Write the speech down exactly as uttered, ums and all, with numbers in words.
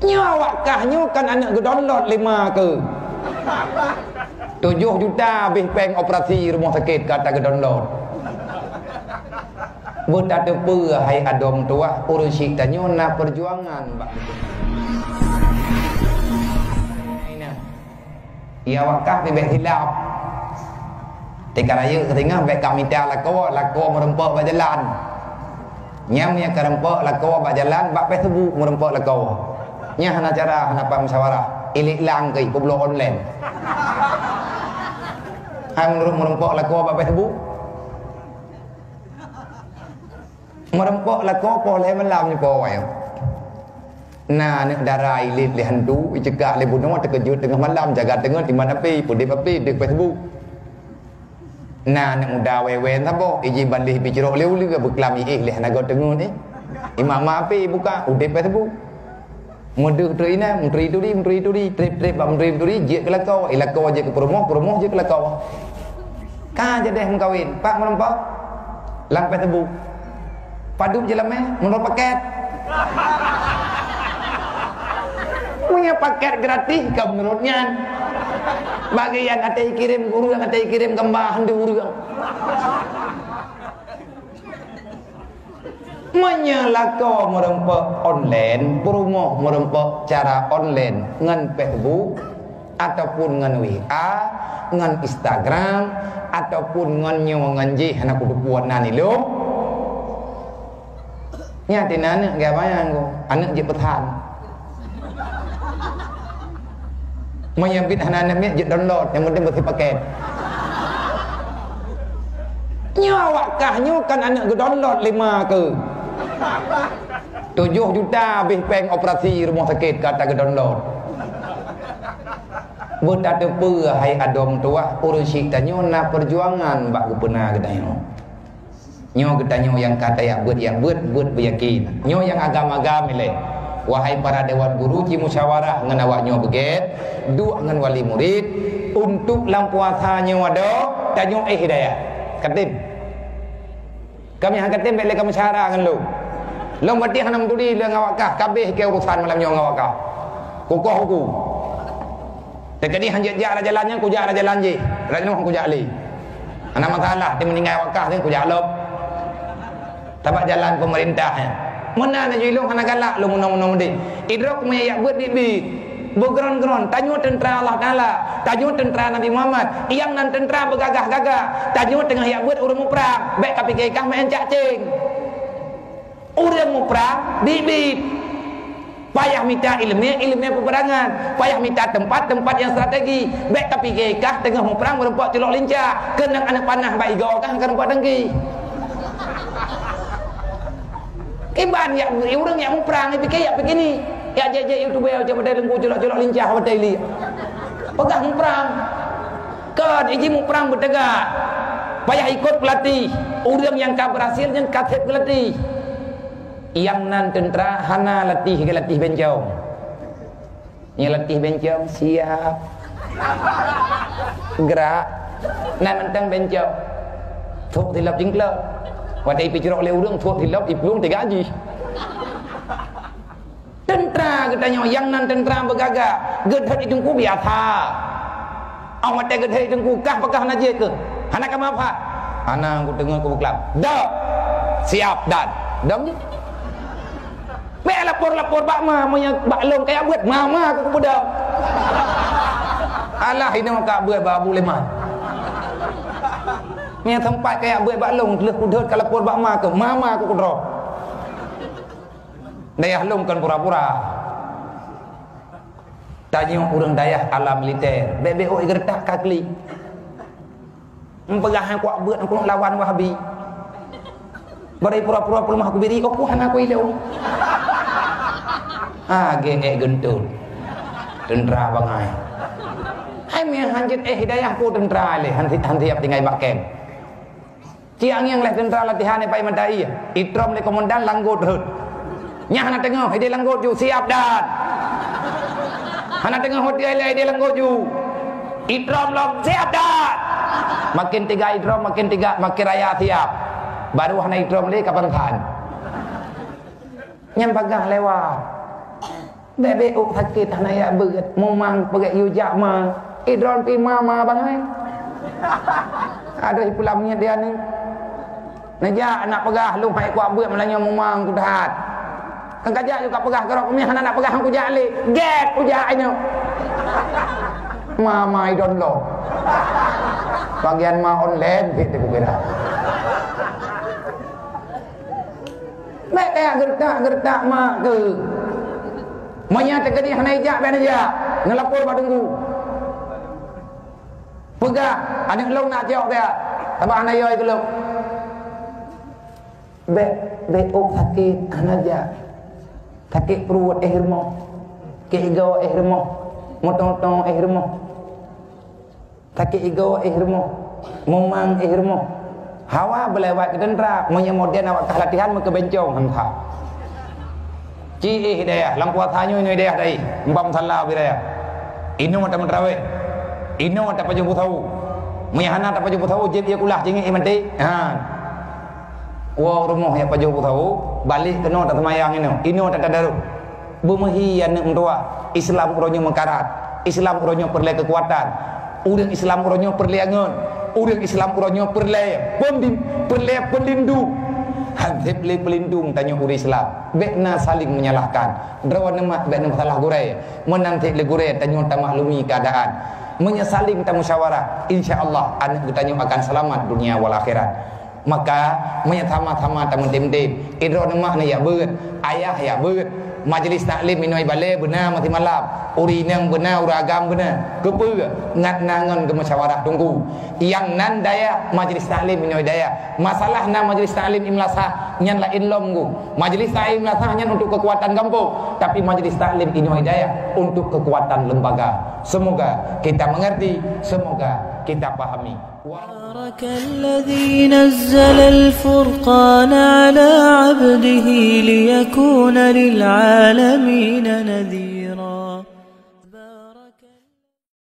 Nyoe awak kah nyoe kan aneuk geudownload lima keu. Tujoh juta habéh péng operasi rumoh sakét ka ta geudownload. Beutateupeue hai adoe meutuwah, ureuëng syiek tanyoe na peujuangan bak. Ya, awak kah bibet silap. Tika rayeuk singoh bék ka mita lakoe, lakoe meureumpok bak jalan. Nyang meunyoe ka reumpok lakoe bak jalan, bak Facebook meureumpok lakoe. Nyan hana cara, hana pat musyawarah. Ilik lang keu peubloe online. Hai meunurot meureumpok lakoe bak Facebook. Meureumpok lakoe poh lhée malam nyoe poh awai. Na aneuk dara ilét lé hantu, icekak lé bunoe, teukeujot teungoh malam, jaga teungeut iman api, peudép api, deuek Facebook. Na aneuk muda wée-wée saboh, iji bandéh picrok lé uleue, beuklam iéh lé hana goe teungeut, eh. Iman-iman api buka, udép Facebook. Meudeuh trok inan, meuturi-turi, meuturi-turi, trép-trép bak meuturi-turi, jeuet keu lakoe, i lakoe jeuet keu peurumoh, peurumoh jeuet keu lakoe. Ka jadeh meukawen, pat meureumpok? Lam Facebook. Padub jeulamé, meunurot paket. Meunyoe paket gratis, ka meunurot nyan. Bagi nyang até kirém guru, nyang até kirém gamba handu guru. Meunyoe lakoe meureumpok online, peurumoh meureumpok cara online ngon Facebook, ataupun ngon W A, ngon Instagram, ataupun ngon nyoe ngon jih hana kuteupue nan ilong. Nyan tina aneuk gaya bayang ko, aneuk jeuet peusan. Meunyoe bit hana aneuk miet jeuet download, nyang penting beusih paket. Nyoe awak kah nyoe kan aneuk geudownload lima keu. Tujoh juta habéh péng operasi rumoh sakét ka ta geudownload. Beutateupeue hai adoe meutuwah, ureuëng syiek tanyoe na peujuangan bak geupeuna geutanyoe. Nyoe geutanyoe nyang ka tayak beuet, yak beuet, beuet beuyakin. Nyoe nyang agam-agam ilée. Wahai para dewan guru, ci musyawarah ngon awak nyoe beugét, duek ngon wali murit, untuk lam puasa nyoe adoe, tanyoe éh hidayah. Katem. Kami han katem bék lé ka musyawarah ngon lôn. Lôn berarti hana meuturi lé ngon awak kah, ka abéh keu urusan malam nyoe ngon awak kah. Kukoh uku. Teukeudi han jeuet jak rot jalan nyan, kujak rot jalan jih. Rot nyoe kujak lé. Hana masalah, teumeuninggai awak kah, kujak lom. Tabak jalan peumeurintah nyan. Meunan laju ilong hana galak lôn meunoe-meunoe meudeh. Idroe meunyoe yak beuet biet-biet. Beugron-gron, tanyoe teuntra Allah Taala, tanyoe teuntra Nabi Muhammad, nyang nan teuntra beugagah-gagah. Tanyoe teungoh yak beuet ureuëng muprang, bék ka pike kah meu'en cak céng. Ureuëng muprang biet-biet. Payah mita iéleumé, iéleumé peupeurangan. Payah mita teumpat, teumpat nyang strategi. Bék ka pike kah teungoh muprang meureumpok culok lincah. Keunong aneuk panah bak igoe kah ka reumpok tangki. Kiban yak ureuëng yak muprang, ipike yak pike ni. Yak jeuet-jeuet YouTube, yak jeuet batée leungku culok-culok lincah batée li. Peugah muprang. Kon iji muprang beuteugak. Payah ikot peulatih. Ureuëng nyang ka beurhasil nyan ka seb geulatih. Nyang nan teuntra hana latih geulatih bencong. Nyoe latih bencong, siap. Gerak. Nan mantong bencong. Thok silop jingklok. Watée ipicrok lé ureuëng, thok silop, iplueng tiga jih. Teuntra geutanyoe nyang nan teuntra beugagah. Geudhot di teungku biasa. Óh watée geudhot di teungku kah peugah hana jeuet keuh. Hana ka meuapat. Hana, kuteungoh kupeuklam. Dok. Siap dan. Dong jih. Bék lapor-lapor bak ma, meunyoe bak lôn kayak buet ma, ma aku kemudian. Alah, ini mah kak buet bak Abu Leman. Meunyoe sempat kayak buet bak lôn, lheueh kudhot ka lapor bak ma ke, ma, ma aku kudroe. Dayah lôn kon pura-pura. Tanyoe ureuëng dayah ala militer, bék-bék ôk geureutak ka klik. Meupeugah han kuat beuet, han kunok lawan Wahabi. Bari pura-pura peuleumah kubiri, oh, ku hana kuilong. Ah, geng ék geuntôt. Teuntra bangai. Hai meuhan jeuet éh hidayah ku teuntra lé, han si-, han siap tinggai bak kem. Ciang nyang leh teuntra latihan éh pai mata ie. Itrom lé komandan langgot rhot. Nyan hana teungoh, idéh langgot ju, siap dan. Hana teungoh hotel lé, idéh langgot ju. Itrom lom, siap dan. Makin tiga itrom, makin tiga, makin raya siap. Baru hana itrom lé, kapan than. Nyan bagah lewat. Bèk-bèk ôk sakét hana jak beuet, mumang peugét yue jak ma. Idron pih ma, ma bangai. Adoh pulang miet dia ni. Neujak nak peugah lôn hai kuat beuet, malah nyoe mumang ku that. Kan kajak juga peugah keurok mi hana nak peugah ku jak lé. Gét ku jak nyoe. Ma, ma idon lo. Bagian ma online cit ku kira. Bèk kaya geuretak-geuretak mak keuh. Meunyoe teukeudi hana ijak, bèk neujak. Neulapor bak teungku. Peugah, aneuk lôn nak cok kaya. Sabab hana yoi keu lôn. Bèk, bèk ôk sakét hana jak. Sakét pruet éh rumoh. Sakét igoe éh rumoh. Meuto-to éh rumoh. Sakét igoe éh rumoh, mumang éh rumoh. Hawa beulewat keu teuntra, meunyoe modern awak kah latihan meukeubencong han that. Ci éh dayah, lam puasa nyoe inoe dayah dai, empat musala bak dayah. Inoe ata meutrawéh, inoe ata pajoh peusahu. Meunyoe hana ata pajoh peusahu, jieb ie kulah cingik ie maté. Ha. Woe rumoh jak pajoh peusahu, balek keunoe taseumayang inoe, inoe tatadarus. Beumeuhi aneuk meutuah, Islam uroe nyoe meukarat, Islam uroe nyoe peureulée keukuatan. Ureuëng Islam uroe nyoe peureulée angeut, ureuëng Islam uroe nyoe peureulée peundin-, peureulée peulindung. Hanséb lé peulindung tanyoe ureuëng Islam. Bèk na saling menyalahkan. Droe neumat bèk neumeusalah gurée. Meunan cit lé gurée tanyoe tamaklumi keuadaan. Meunyoe saling tamusyawarah, insya Allah aneuk geutanyoe akan seulamat dunia wal akhirat. Maka, meunyoe sama-sama tameutem-tem, idroe neumak neujak beuet, ayah jak beuet, majlis taklim inoe balée beuna maté malam, ureuëng inong beuna, ureuëng agam beuna, keupeue ngat na ngon geumusyawarah teungku. Nyang nan dayah majlis taklim inoe dayah. Masalah na majlis taklim i meulasah nyan laén lom gu. Majlis taklim i meulasah nyan untuk keukuatan gampông, tapi majlis taklim inoe dayah untuk keukuatan lembaga. Semoga kita mengerti, semoga kita pahami. تبارك الذي نزل الفرقان على عبده ليكون للعالمين نذيرا.